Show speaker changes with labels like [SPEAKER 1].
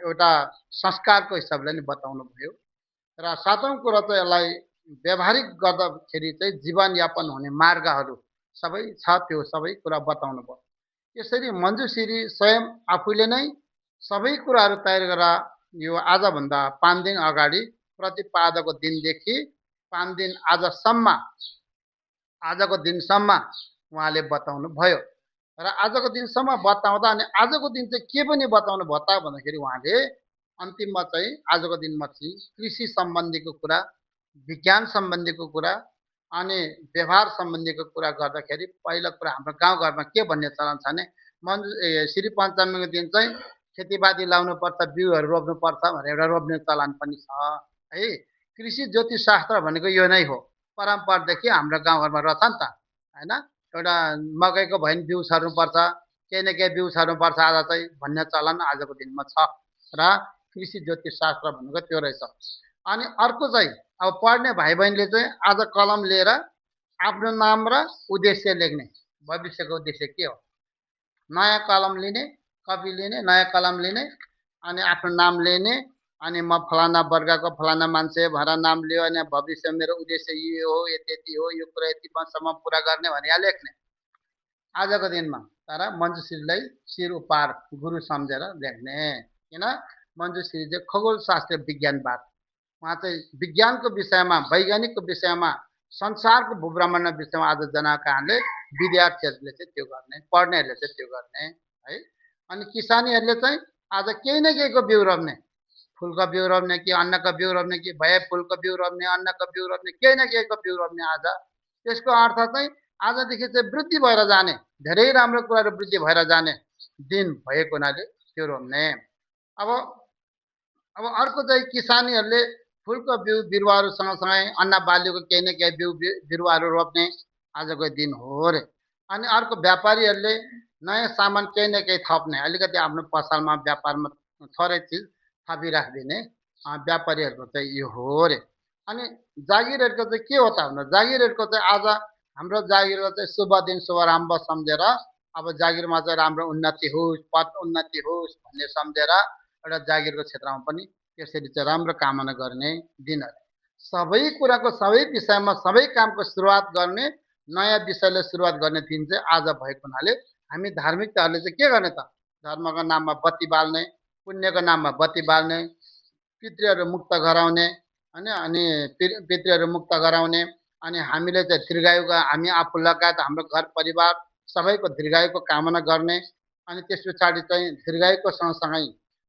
[SPEAKER 1] एउटा संस्कारको हिसाबले नि बताउनु भयो र सातौँ कुरा चाहिँ यसलाई व्यावहारिक गर्दाखेरि चाहिँ जीवनयापन हुने मार्गहरू सबै छ त्यो सबै कुरा बताउनु भयो यसरी मञ्जुश्री स्वयं आफूले नै सबै कुराहरू तयार गरेर यो आजभन्दा 5 दिन अगाडि प्रतिपादको दिनदेखि 5 दिन आजको दिनसम्म उहाँले बताउनु भयो र आजको दिनसम्म बताउँदा अनि आजको दिन चाहिँ के पनि बताउनु भयो त भन्दाखेरि उहाँले अन्तिममा चाहिँ आजको दिनमा चाहिँ कृषि सम्बन्धीको कुरा विज्ञान सम्बन्धीको कुरा अनि व्यवहार सम्बन्धीको कुरा गर्दाखेरि पहिलो कुरा हाम्रो गाउँघरमा के भन्ने चलन छ भने श्री पञ्चमीको दिन चाहिँ खेतीपाती लाउनुपर्छ बिउहरू रोप्नुपर्छ भनेर एउटा रोप्ने चलन पनि छ है कृषि ज्योतिष शास्त्र भनेको यो नै हो परम्परादेखि हाम्रो गाउँघरमा रहेछ नि त होइन एउटा मकैको भयो भने बिउ छर्नुपर्छ केही न केही बिउ छर्नुपर्छ आज चाहिँ भन्ने चलन आजको दिनमा छ र कृषि ज्योतिष शास्त्र भनेको त्यो रहेछ अनि अर्को चाहिँ अब पढ्ने भाइ बहिनीले चाहिँ आज कलम लिएर आफ्नो नाम र उद्देश्य लेख्ने भविष्यको उद्देश्य के हो नयाँ कलम लिने कपी लिने नयाँ कलम लिने अनि आफ्नो नाम लिने अनि म फलाना वर्गको फलाना मान्छे भनेर नाम लियो अनि भविष्य मेरो उद्देश्य यो हो यति हो यो कुरा यतिसम्म पुरा गर्ने भने यहाँ लेख्ने आजको दिनमा तर मञ्जुश्रीलाई शिर उपार गुरु सम्झेर लेख्ने किन मञ्जुश्री चाहिँ खगोल शास्त्र विज्ञानवाद उहाँ चाहिँ विज्ञानको विषयमा वैज्ञानिकको विषयमा संसारको भूभ्रमण विषयमा आज जनाएको कारणले विद्यार्थीहरूले चाहिँ त्यो गर्ने पढ्नेहरूले चाहिँ त्यो गर्ने है अनि किसानीहरूले चाहिँ आज केही न केहीको बिउ रोप्ने फुलको बिउ रोप्ने कि अन्नको बिउ रोप्ने कि भए फुलको बिउ रोप्ने अन्नको बिउ रोप्ने केही न केहीको बिउ रोप्ने आज त्यसको अर्थ चाहिँ आजदेखि चाहिँ वृद्धि भएर जाने धेरै राम्रो कुराहरू वृद्धि भएर जाने दिन भएको हुनाले त्यो रोप्ने अब अर्को चाहिँ किसानीहरूले फुलको बिउ बिरुवाहरू सँगसँगै अन्न बालीको केही न केही बिउ बिरुवाहरू रोप्ने आजको दिन हो रे अनि अर्को व्यापारीहरूले नयाँ सामान केही न केही थप्ने अलिकति आफ्नो पसलमा व्यापारमा थोरै चिज थपिराखिदिने व्यापारीहरूको चाहिँ यो हो रे अनि जागिरहरूको चाहिँ के हो त भन्दा जागिरहरूको चाहिँ आज हाम्रो जागिरको चाहिँ शुभ दिन शुभ राम्रो सम्झेर अब जागिरमा चाहिँ राम्रो उन्नति होस् पद उन्नति होस् भन्ने सम्झेर एउटा जागिरको क्षेत्रमा पनि त्यसरी चाहिँ राम्रो कामना गर्ने दिनहरू सबै कुराको सबै विषयमा सबै कामको सुरुवात गर्ने नयाँ विषयले सुरुवात गर्ने दिन चाहिँ आज भएको हुनाले हामी धार्मिकताहरूले चाहिँ के गर्ने त धर्मको नाममा बत्ती बाल्ने पुण्यको नाममा बत्ती बाल्ने पितृहरू मुक्त गराउने होइन अनि पितृहरू मुक्त गराउने अनि हामीले चाहिँ दीर्घायुको हामी आफू लगायत हाम्रो घर परिवार सबैको दीर्घायुको कामना गर्ने अनि त्यस पछाडि चाहिँ दीर्घायुको सँगसँगै